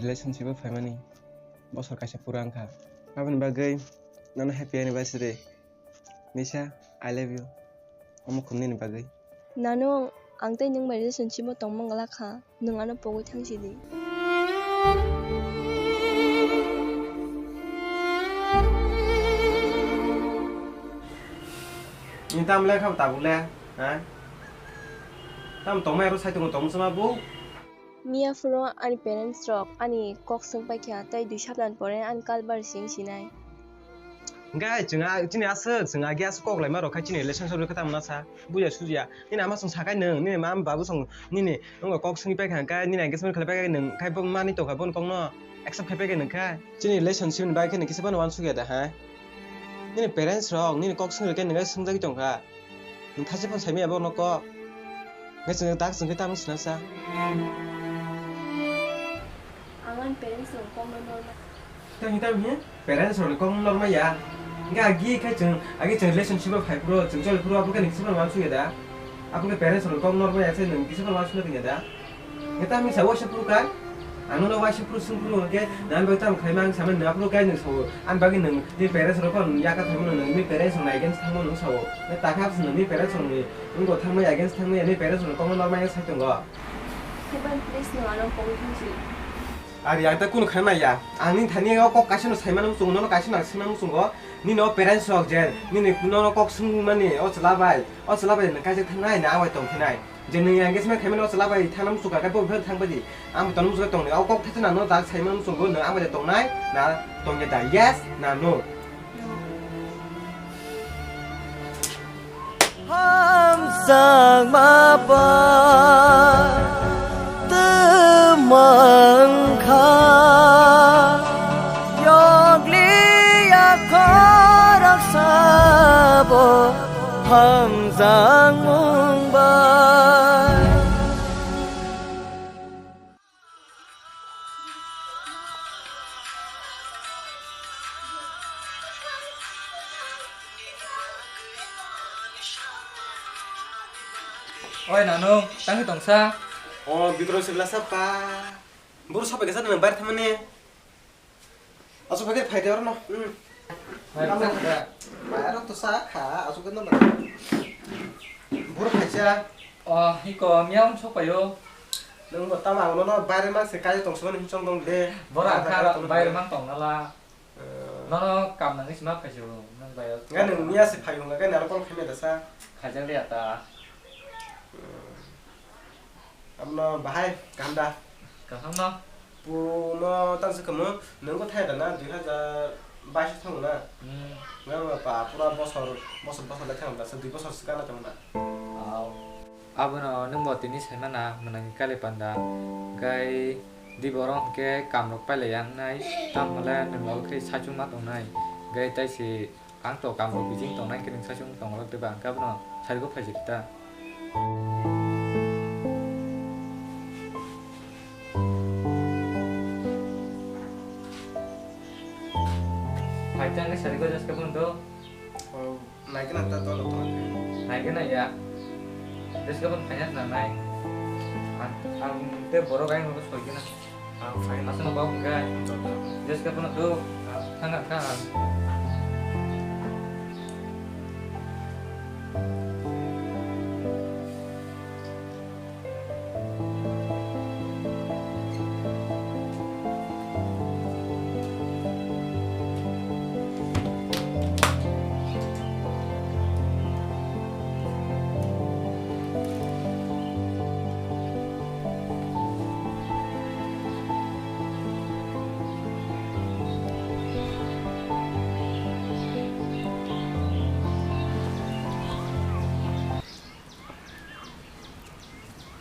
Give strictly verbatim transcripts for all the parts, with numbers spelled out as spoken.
Relationship o phaimani bosor kaisa pura wngkha. Aboni bagwi nono happy anniversary. Nisha, I love you. Omo khum nini bagwi. Nano, ang tei nwng bai relationship o tongma glak kha, nwng ano pogwi thang sidi. Ni tam le kha tabuk le, ha? Tam tongmai aro sai tongo tong sama bu. Miya phuru ani parents rok ani kok swng paikha tei dui saptan pore ani kalbar sing sinai. Hingke chwng a, chini aswk, chwng agi aswk kok laima rok khai chini relationship rok khe tamo na sa, bujiya sujiya. Nini ama chwng sakai nwng, nini ma babu chwng nini wngkha kok swngwi paikha hingke, nini engagement khlai paikha nwng khai bo manwi tongkha boni kokno accept khai paikha nwng khe. Chini relationship ni bagwi khe nwng kisa phano uansukya da ha? Nini parents rok nini kok swngwi rok khe nwng khe swngjagwi tongkha. Nwng thaisa phano saimaya bono kok. Nge chwng dak chwng khe tamo sinasa. Ang ani parents rok kokno norma. Tang tang hi parents rok kokno norma ya. Nge agi khai chwng agi chwng relationship o phai phuru chwng choli phuru abo khe nini sibang uansukya da. Abo khe parents rok kokno norma ya se nwng kisa phano uansukya da. Nge tamo sa waisa phuru kai. Ang no waisa phuru swng phuru hwnkhe nang bai tamo khlai mang samani nang phuru kai nwng sao. Ani bagwi nwng ni parents rok phano yaka thangmano nwng ni parents rok against thangmano nwng sao. Nge takha se nwng ni parents rok ni wngko thangmani against thangmani ani parents rok kokno norma ya sai tongo. Heban, please, no, ano pogwi thangsi. Ari ang ta kunu khana ya. Ang ni thani o kok kaisa no sai mano chungo, no kaisa no sai mano chungo. Nini o parents rok je nini no kok swng mani o chwla bai. O chwla bai nang kaisa thangnai na awai tong phinai. Je nini engagement khaimani o chwla bai thangna muchung kha, bo phano thang bai di. Ang bo tongna muchung kha tongni. O kok thaisa nang no dak sai mano muchungo, nang ang bai tongnai na tongya da? Yes na no? Hamjakma ba twmang kha, yokliya khoroksa bo hamjakmung bai. Oi, Nanu, tangwi tongsa? O, Bikram Siblasa pa. Buru sapai kesa nang bar thamani. Asuk pakai phai de oro no. Hmm. Phai de oro no. Mayarok to sa kha, asuk no. Buru phaisa. O, hiko, miyang sok payo. Nang bo tama ulo no, baire ma se kai tong sumani hinsong dong de. Bora kha, baire mang tong nala. Eh. Nono kam nangwi sima phaisa bo, nang bai. Ngai nang miya se phayo, ngai nang call khaimya da sa. Khaijak liya ta. Hmm. Abono bahai kaham da? Kaham no. Puno tang se kamo, nang ko thai da na, dui hazar bais thango na. Hmm. Nang ba pa pura bosor, bosor, bosor le thang da, se dui bosor se kana tong na. Au. Abono nung bo tini sai mana, mwnang kali panda. Gai di borok ke kam rok pailai yang nai, tam hole nung bo khe sachung ma tong nai. Gai tai se Ang to kam rok bijing tongnai khe nwng saichung tongwlak de ba, ang khe abono sari go phaijak ta. Phaijak nai sari go jeske phone do. Oh, nai gana ta dolo to. Nai gana ya. Jeske phone khaina nai. Ang, ang te borok ang rok soi gana. Aswk no bok hwnkhe. Jeske phano duk. Thang kha.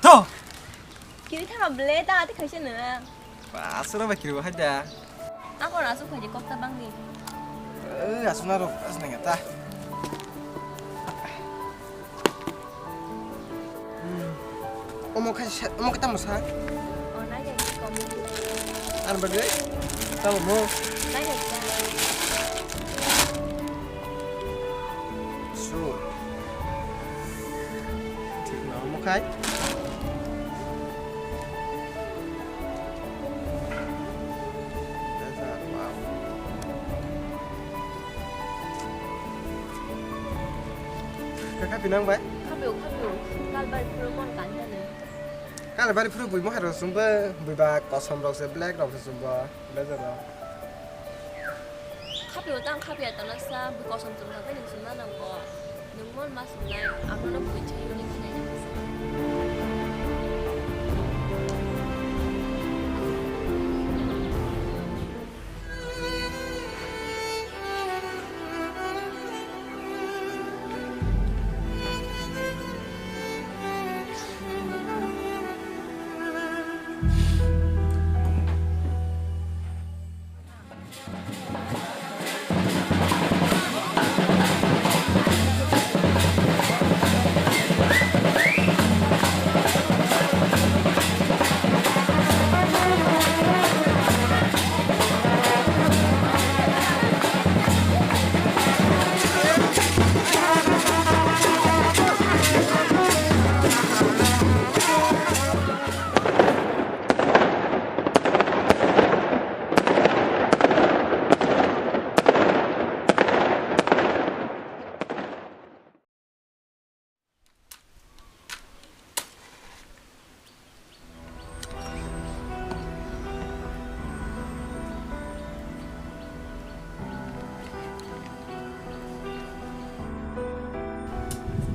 Tho! Kiri thama ble ta ati khaisa nang. Ba, asura ba kiri ba haida. Ako na asuk khaji kok ta bangni. Eh, asuna ro, asuna ngata. Hmm. Omo khai sa, omo khe tamo sa? O, nai nai kom. Ar bagwi? Tamo mo? Nai nai ta. Su. Thik no, omo khai? Khapi nang bai? Khapi o, khapi o. Kalbari phuru mon kan kani. Kalbari phuru bui mohai rok sumbo, bui ba kosom rok se, black rok se sumbo, blazer rok. Khapi o tang khapi ya tana sa, bui kosom chum khapai nung sumna nang ko. Nung mon ma sumnai, amo no bui chai ni khinai nang sa.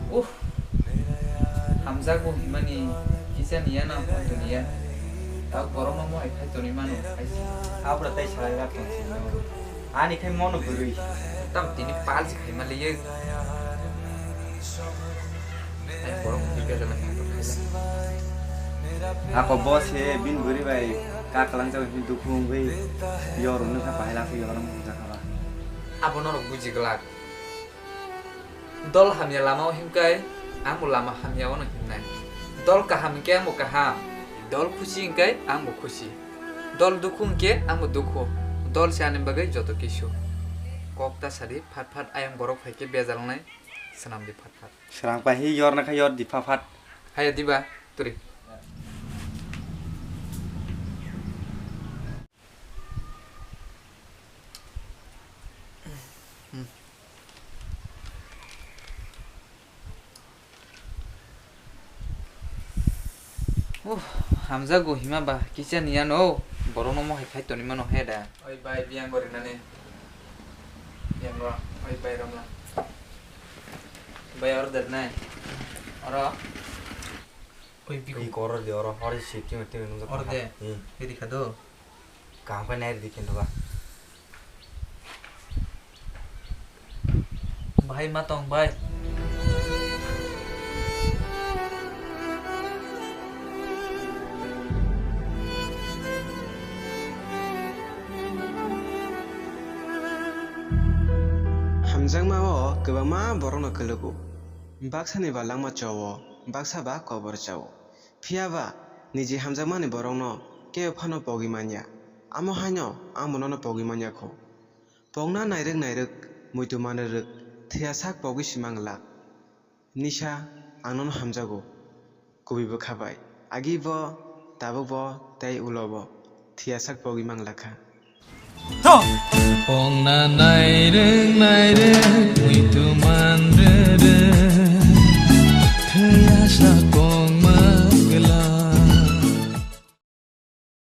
Uff, hamjakgo himani kisa niya na hwn toniya. Tao borokno mohai khai toni mano, hai se. Abra tei salai rak tong sini. Ani khai mono bwrwi. Tam tini pal si khai maliye. Ai borok ni bela na khai to khai la. Ako bo se bin bwrwi bai ka kalang jagwi dukhu wngwi yor wngkha, bahai la se yor wngkha ba. Abo norok buji glak. Dol hamya lama o himkai, ang bo lama hamya o no himnai. Dol kaham hingke ang bo kaham. Dol khusi hingke ang bo khusi. Dol dukhu hingke ang bo dukhu. Dol se ani bagwi joto kisu. Kok ta sadi phat phat ayang borok phaikhe bejalnai swnam di phat phat. Srang pai hi yor na kha yor di phat phat. Haya diba turi. Uh, hamjago hima ba kisa niya no, borok no mohai khai toni mano he da. Oi bai, biyang gori nani. Biyang go, oi bai romla. Bai order nai. Oro. Oi biko. Oi koro di oro, oro si timi timi nung. Oro de. Hmm. Iri kha do. Kaham khe nai ridi kintu ba. Bahai ma tong bai. Hamjakma o kwbangma borokno kwlwgo. Baksa ni ba langma chowo, baksa ba kobor chawo. Phiya ba, niji hamjakmani borokno kebo phano pogwi man ya. Amo haino ang bo nono pogwi man ya kho. Pokna nairwk nairwk, muitu manrwk, thwiya sak pogwi si mang glak. Nisa ang nono hamjago. Kubui bwkha bai. Agi bo, tabuk bo, tei ulo bo. Thwiya sak pogwi mang glak kha. Pokna nairwk nairwk, muitu